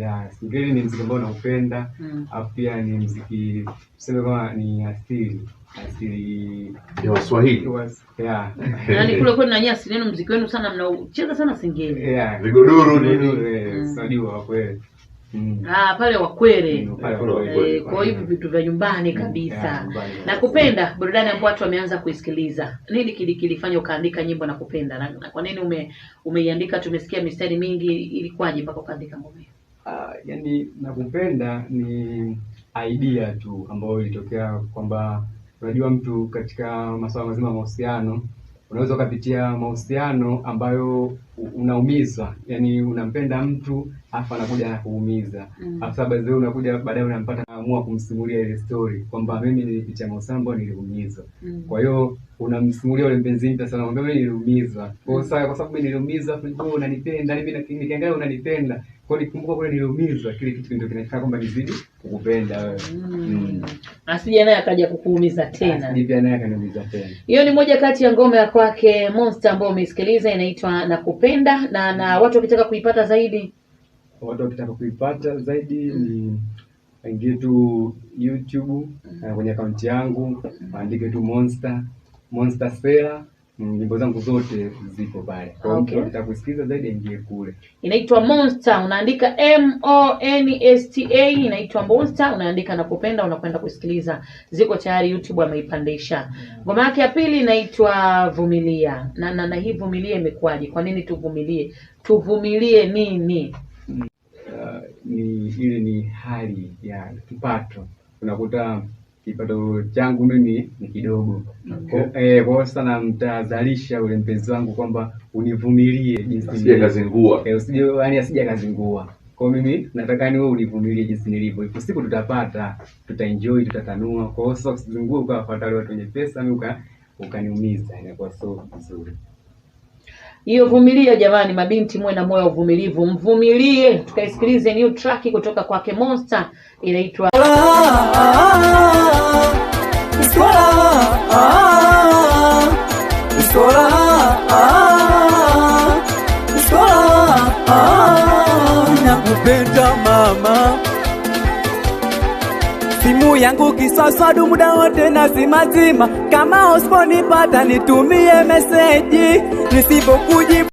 Yeah, singeli ni mziki ambao naupenda. Alafu pia ni mziki, tuseme kama ni asili Ya Waswahili. Yeah. Yaani kule kwenu na nyinyi asili yenu, mziki wenu sana mnaucheza sana singeli. Yeah. Vigodoro nini? Unajua Wakwere. Ah, pale Wakwere. Pale Kule Wakwere. Wakwere. Eh, kwa hivi vitu vya nyumbani kabisa. Yeah, nyumbani. Nakupenda, burudani ambayo watu wameanza kuisikiliza. Nini kilifanya ukaandika nyimbo Nakupenda? Na kwa nini umeiandika? Tumesikia mistari mingi, ilikuwaje mpaka ukaandika ngoma hiyo? Ah, yani Nakupenda ni idea tu ambayo ilitokea kwamba unajua mtu katika masuala mazima ya mahusiano unaweza ukapitia mahusiano ambayo unaumizwa, yani unampenda mtu afu anakuja anakuumiza. Afu sasa baadaye unakuja baadaye unampata, naamua kumsimulia ile story kwamba mimi nilipitia mahusiano ambayo niliumizwa. Kwa hiyo unamsimulia ule mpenzi mpya sana, unamwambia mimi niliumizwa. Kwa hiyo sasa, kwa sababu mimi niliumizwa, afu wewe unanipenda, mimi nikiangalia unanipenda. Kwa hiyo nikumbuka kule niliumizwa, kile kitu ndio kinafanya kwamba nizidi kukupenda wewe. Asije naye akaja kukuumiza tena. Asije pia naye akaniumiza tena. Hiyo ni moja kati ya ngoma ya kwake Monster ambayo umeisikiliza, inaitwa Nakupenda, na watu wakitaka kuipata zaidi, Watu wakitaka kuipata zaidi ni waingie tu YouTube, kwenye akaunti yangu waandike tu Monster Sela, nyimbo zangu zote zipo pale. Kwa hiyo mtu akitaka kusikiliza zaidi aingie kule. Inaitwa Monster, unaandika MONSTA, inaitwa Monster, unaandika Nakupenda, unakwenda kusikiliza. Ziko tayari YouTube ameipandisha. Ngoma yake ya pili inaitwa Vumilia. Na hii Vumilia imekuwaje? Kwa nini tuvumilie? Tuvumilie nini? Ni ile ni hali ya kipato. Unakuta kipato changu mimi ni kidogo. Kwa hiyo sasa namtahadharisha ule mpenzi wangu kwamba univumilie jinsi Asije nilivyo. kazingua. Usije, yani asije akazingua. Kwa hiyo mimi nataka ni wewe univumilie jinsi nilivyo. Ipo siku tutapata, tutaenjoy, tutatanua. Kwa hiyo sasa usizingue ukawafuata wale watu wenye pesa, mimi ukaniumiza, inakuwa sio vizuri. Hiyo vumilia jamani, mabinti muwe na moyo wa uvumilivu, mvumilie. Tukaisikilize new track kutoka kwake Monster, inaitwa Skola, skola, skola, nakupenda mama. Simu yangu kiswaswadu muda wote nazimazima, kama usiponipata nitumie meseji, nisipokujibu